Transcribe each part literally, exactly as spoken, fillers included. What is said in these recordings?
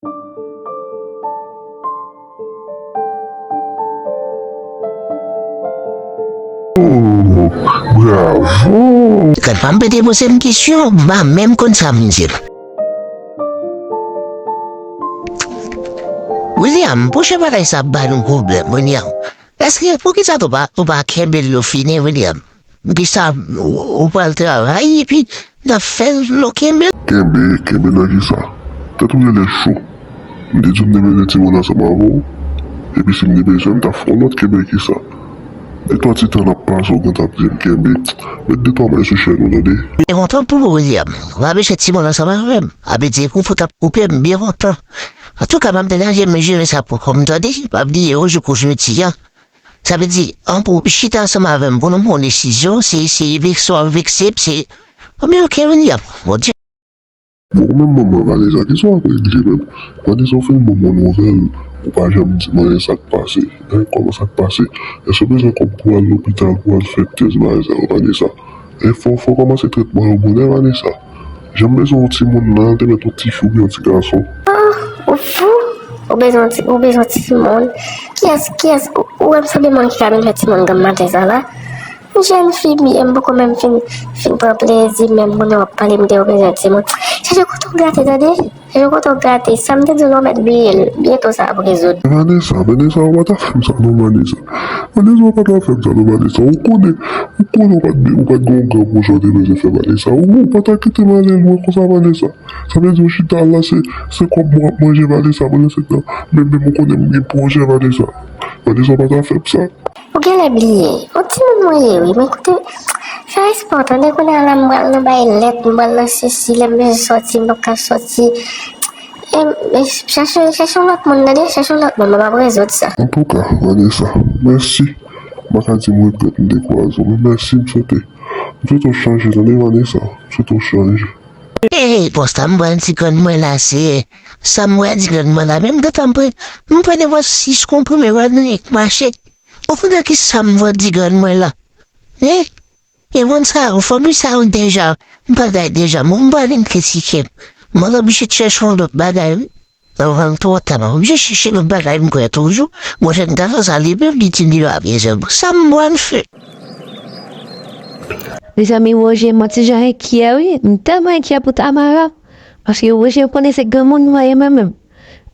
Oh, bravo! Gad, pa m pete poze m kesyon, m pa menm konn sa m di l. William, pwochen bagay sa ap ba nou pwoblèm, William. Èske, poukisa tou pa, tou pa kenbe l yo fini, William? Poukisa ou, ou pral travay epi n ap fè l nou kenbe l? Kenbe, kenbe nan kisa? Tèt ou genlè cho. M te di w m te bezwen timoun ansanm avè w. Epi si m te bezwen, m t ap fè yon lòt kenbe kisa? De twa ti tan n ap pase, ou gentan ap di m kenbe. Met de twa may sou chèn ou, tande? Byen kontan pou ou, William. W ap bezwen timoun ansanm avè m. A vle di, koupe w t ap koupe m byen kontan. Antouka, m ap degaje m jere sa pou kò m, tande? Pa bliye, o, jou kou jodi a. Sa vle di, an pou chita ansanm avè m pou nou pran yon desizyon, se, se vekse w ap vekse m, se, anben, oke, William, Bondye. Bon, ou menm manman Vanessa, kisa w ap regle menm? Vanessa, ou fin bon bon nouvèl, ou pa janm di m anyen sa k pase. Hein, kòman sa k pase? Èske w bezwen kòb pou al lopital, pou al fè tès bagay sa yo, Vanessa? E fò, fò w kòmanse tretman yo bonè, Vanessa. Jan m bezwen yon timoun nan, te mèt yon tifi oubyen yon ti gason. Ah, ou fou? Ou bezwen yon ti, ou bezwen yon timoun? Kiyès, kiyès, ou, ou wè m sanble moun ki ka vin fè timoun granm maten sa la? M jèn fi m ye, m poko menm fin, fin pran plezi, menm kounye a w ap pale m de ou bezwen timoun. Chèche kote w grate, tande? Yo kontan w gate, sa m te di w la w mèt bliye l, byento sa ap rezoud. Vanessa, Vanessa, ou pa ta fè m sa non, Vanessa. Vanessa, ou pa ta fè m sa non, Vanessa. Ou konnen, ou konnen ou pa t, ou pa t gen yon gran pwojè w te bezwen fè, Vanessa. Ou, ou pa ta kite m ale lwen konsa, Vanessa. Sa vle di ou chita la, se, se kòb mwen ap manje, Vanessa, pandan se tan. Men, men ou konnen m gen pwojè, Vanessa. Vanessa, ou pa ta fè m sa. Ou genlè bliye. Yon timoun mwen ye wi, men koute, fè espò tande, kounye a la m pral nan bay lèt, m pral nan sesi, lè m bezwen sòti, m p ap ka sòti. E, e, chèche, chèche yon lòt moun tande, chèche yon lòt moun, mwen p ap rezoud sa. Antouka, Vanessa, mèsi. M pa ka di m regrèt m te kwaze w, men mèsi, m swete, m swete w chanje tande, Vanessa, m swete w chanje. Ey, bon, sa m pral di grann mwen la, se, sa m pral di grann mwen la, menm gentan m pran, m pran nenpòt sis konprime, grann mwen k mache. Ou konnen ki sa m pral di grann mwen la? Hein? E moun sa yo, fanmi sa yo deja, m pa gay deja, moun pa vin kritike m. Mwen oblije chèche yon lòt bagay, wi. Anvan l twò ta, mwen oblije chèche lòt bagay, m kwè toujou. Mwen jèn gason sa, li menm, li di li pa bezwen m. Sa m pral fè? Mezanmi, Roger, m on ti jan enkyè, wi. M tèlman enkyè pou Tamara. Paske Roger, ou konnen se granmoun mwen ye mwen menm.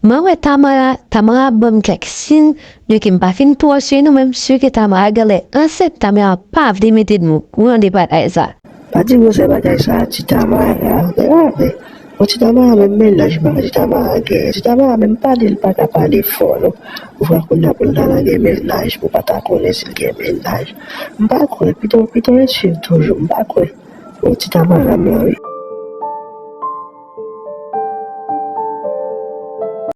Mwen wè Tamara, Tamara ap ban m kèk siy, byenke m pa fin twò si nou, men m si ke Tamara genlè ansent, Tamara pa vle mete m okouran de bagay sa. Pa di gwosè bagay sa a, ti Tamara, grave. Bon, ti Tamara menm mennaj, m pa wè ti Tamara gen. Ti Tamara menm pale, l pa ka pale fò, non. Ou wè kounye a pou l ta nan gen mennaj, pou w pa ta konnen si l gen mennaj. M pa kwè, pito, pito ret swiv toujou, m pa kwè. Bon, ti Tamara m lan, wi.